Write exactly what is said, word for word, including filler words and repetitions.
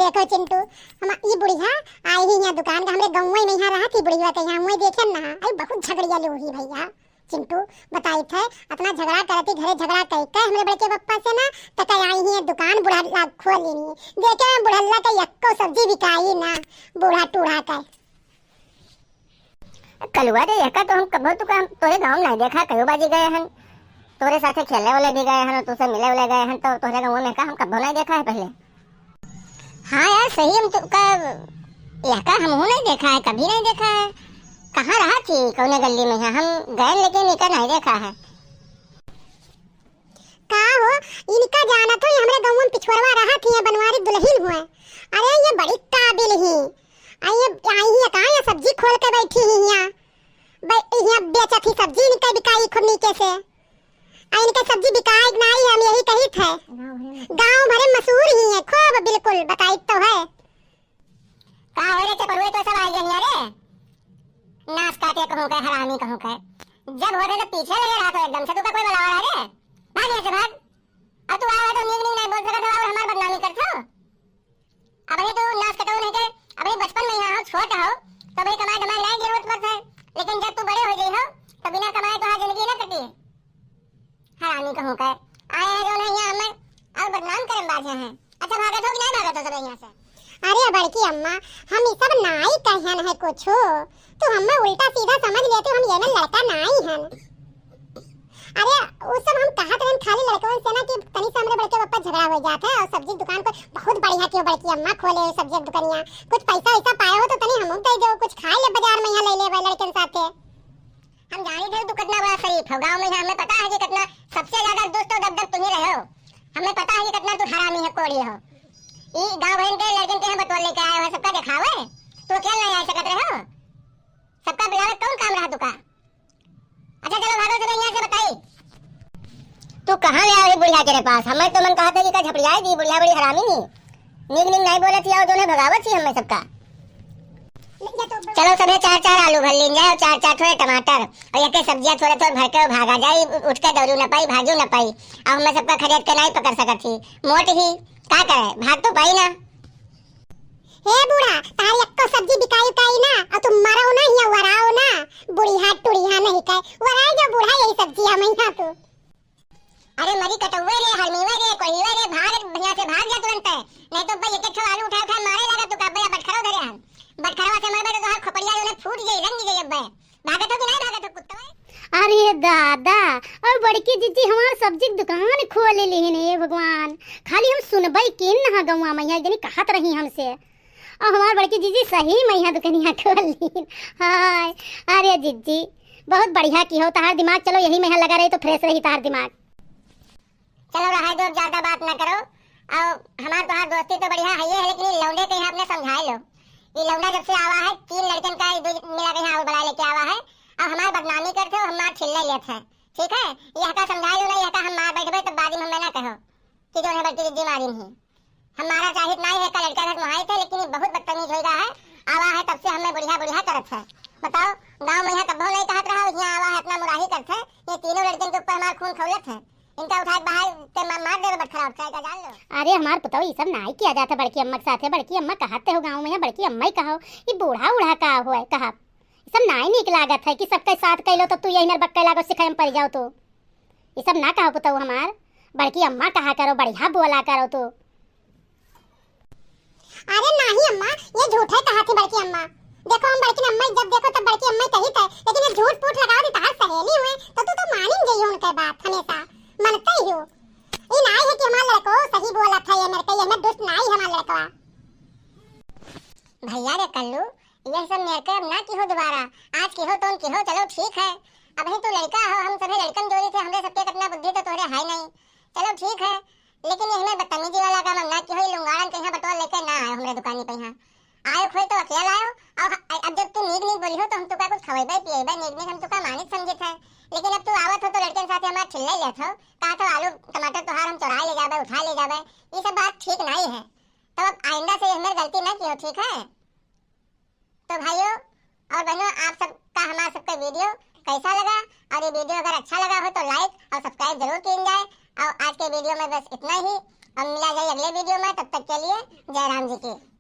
देखो चिंटू, हम ई बुढ़िया आई ही यहाँ दुकान का, हमरे गौवे में यहाँ रहत ही बुढ़िया, तो यहाँ हुए देखे ना, अरे बहुत झगड़िया लोग ही भैया। चिंटू बताई थे, अपना झगड़ा करती घरे झगड़ा कई के हमरे बड़के पप्पा से ना, तो कह आई ही दुकान बुढ़ल्ला खोली नहीं। देखे बुढ़ल्ला का यक्को सब्जी बिकाई ना, बूढ़ा टूढ़ा का। कलुआ रे, यहका तो हम कभो तुका, हम तोरे गाँव में नहीं देखा, कयो बाजी गए हन, तोरे साथे खेले वाले भी गए हन, तुसे मिले वाले गए हन, तो तोरे गाँव में का हम कभो नहीं देखा है पहले। हाँ यार, सही हम तुका, यहका हमहू नहीं देखा है, कभी नहीं देखा है। कहाँ रहा थी, कौने गली में है? हम गए लेकिन इका नहीं देखा है। का हो, इनका जानत हो, ये हमरे गाँव में पिछुआरवा रहा थी, ये बनवारी दुल्हन हुए। अरे ये बड़ी काबिल ही। आ ये आई ही का, ये सब्जी खोल के बैठी ही यहाँ। बै-, यहाँ बेचत ही सब्जी, इनका बिकाई खूब नीके से। आ इनके सब्जी बिकाए कि नाई, हम यही कही थे। गाँव भरे में। गाँव भरे में मशहूर ही है खूब, बिल्कुल बताई तो है। का हो रे चपरुए, तो सब आई गई रे। नास काटे कहूँ के, हरामी कहूँ के। जब होते तो पीछे लगे रहा तो एकदम से तू का कोई बुलावा रहा रे। भाग यहाँ से भाग। अब तू आया है तो नीक नीक नहीं बोल सकत हो और हमार बदनामी करत हो। अबही तू नास कटऊ नहीं के, अबही बचपन में यहाँ हो, छोट हो, तो अबही कमाई धमाई नहीं जरूरत पड़त है। लेकिन जब तू बड़े हो गई हो, तो बिना कमाए तो जिंदगी ना कटी। हरामी कहूँ के। आए हैं जो नहीं यहाँ हमें और बदनाम करम बाजे हैं। अच्छा भागत हो कि नहीं भागत हो सब यहाँ से? अरे बड़की अम्मा, हम ई सब नाई कहन है कुछो। तू हमें उल्टा सीधा समझ लेती, हम ये में लड़का नाई हन। अरे, उ सब हम कहत रहन खाली लड़कवन से ना कि तनी से हमरे बड़के पप्पा झगड़ा हो जात है और सब्जी के दुकान को बहुत बढ़िया कियो बड़की अम्मा खोले हो सब्जी के दुकनिया। कुछ पैसा वैसा पाए हो तो तनी हमहू दे दो, कुछ खाए ले बाजार में यहाँ ले लेबे लड़कन साथे। हम जानी थे तू कितना बड़ा शरीफ हो गाँव में, हमें पता है कि कितना सबसे ज्यादा दुष्ट और दबदब तुम ही रहे हो। हमें पता है कि कितना तू हरामी है, कोढ़ी हो। ई गाँव भर के लड़कन के हम बटोर लेके आए हो, सबका दिखावे, तू अकेले नहीं आ सकत रहे हो। सबका बुलावे कौन काम रहा तुका? अच्छा चलो भागो सब यहाँ से बताई। तू कहाँ ले आवे बुढ़िया के रे पास? हमें तो मन कहा था कि का झपड़ियाई दी बुढ़िया, बड़ी हरामी नी। नीक नीक नहीं बोलत ही और दोनों भगावत ही हमें सबका। चलो सबे चार चार आलू भर लीन जाए और चार चार थोड़े टमाटर और एक सब्जियां थोड़े थोड़े भर के भागा जाए, उठ के दौड़ू न पाई, भागू न पाई। अब हमें सबका खरीद के नहीं पकड़ सकत ही, मोट ही का करे, भाग तो पाई ना। हे बूढ़ा, तार एक्को सब्जी बिकाई उकाई ना, और तुम मरो ना, हिया वराओ ना, बुढ़िया टुढ़िया नहीं कहे, वराई जो बूढ़ा यही सब्जी हम यहाँ तू। अरे मरी कटौवे रे, हरमीवे रे, कोहिवे रे, भाग, बढ़िया से भाग जा तुरंत। नहीं तो अब्बे एक एक ठो आलू उठा उठा मारे लगा तू, का अब्बे बटखरो धरे हन। बटखरवा से मरबे तो तोहार खोपड़िया जो है फूट जाई, रंग जाई अब्बे। भागत हो कि नहीं भागत हो कुत्ता? अरे दादा, और बड़की जिज्जी हमार सब्जी के दुकान खोले लेहिन, हे भगवान। खाली हम सुनबई किन नहा गौवा में, एक जनी कहत रही हमसे। और हमार बड़की जिज्जी सही में यहाँ दुकनिया खोल लीन। हाय, अरे जिज्जी, बहुत बढ़िया की हो, तहार दिमाग, चलो यही में यहाँ लगा रही तो fresh रही तहार दिमाग। चलो रहा दो, ज्यादा बात ना करो। और हमार तोहार दोस्ती तो बढ़िया है ही है, लेकिन ये लौंडे के यहाँ अपने समझाए लो। ये लौंडा जब से आवा है, तीन लड़कन का ये दो मिला के यहाँ और बड़ा लेके आवा है। अब हमार बदनामी करते हो, हमार छिल्ले लेत है, ठीक है? ये का समझाए लो ना, ये का हम मार बैठबे, तब बाद में हमें ना कहो कि जो है बड़की जिज्जी मारी नहीं। हमारा चाहित नाई है का लड़का घर मुहाई थे, लेकिन ये बहुत बदतमीज होइगा है। आवा है तब से हमें बुढ़िया बुढ़िया करत है। बताओ, गाँव में यहाँ कब्बो नहीं कहत रहा, यहाँ आवा है अपना मुराही करत है। ये तीनों लड़कन के ऊपर हमार खून खौलत है। इनका उठाए के बाहर ते मा-, मार देवे बटखरा उठाए का, जान लो। अरे हमार पुतौ, ई सब नाई किया जाता बड़की अम्मा के साथे। बड़की अम्मा कहत हो गाँव में, बड़की अम्मा ही कहो, ई बूढ़ा उढ़ा का होए कहा, ई सब नाई नीक लागत है कि सबके साथ कैलो तो तू यही नर बक्के लागो सिखाए में पड़ जाओ तू। ई सब ना कहो पुतौ हमार, बड़की अम्मा कहा करो, बढ़िया बोला करो तू। अरे नाही अम्मा, ये झूठे कहा थी बड़की अम्मा। देखो हम बड़की अम्मा जब देखो तब बड़की अम्मा कही थे, लेकिन ये झूठ पूठ लगाओ थी तहार सहेली हुए तो तू तो मानिन गई हो उनके बात हमेशा, मनते ही हो। ये नाही है कि हमार लड़को सही बोला था, ये मेरे को, ये मैं दुष्ट नाही है हमार लड़कवा। भैया रे कल्लू, ये सब मेरे को अब ना की हो दोबारा, आज की हो तो की हो, चलो ठीक है। अबही तू लड़का हो, हम सभी लड़कन जोड़ी थे, हमरे सबके कितना बुद्धि तो तोहरे है नहीं। चलो ठीक है, लेकिन ये हमें बदतमीजी वाला काम हम ना की हो, ये लुंगाड़न के यहाँ बटोर लेके ना आयो हमरे दुकानी पे यहाँ। आयो खोई तो अकेला आयो, और ह-, अब जब तू नीक नीक बोली हो तो हम तुका कुछ खवेबे पिएबे, नीक नीक हम तुका मानित समझित है, लेकिन अब तू आवत हो तो लड़कन साथे हमार छिल्ले लेत हो, कहा तो आलू टमाटर तोहार हम चोराए ले जाबे, उठा ले जाबे, ये सब बात ठीक नहीं है। तो अब आइंदा से ये हमें गलती ना की हो, ठीक है? तो भाइयों और बहनों, आप सबका हमारा सबका video कैसा लगा? और ये video अगर अच्छा लगा हो तो like और subscribe जरूर कीन जाए। और आज के video में बस इतना ही। अब मिला जाए अगले वीडियो में, तब तक के लिए जय राम जी की।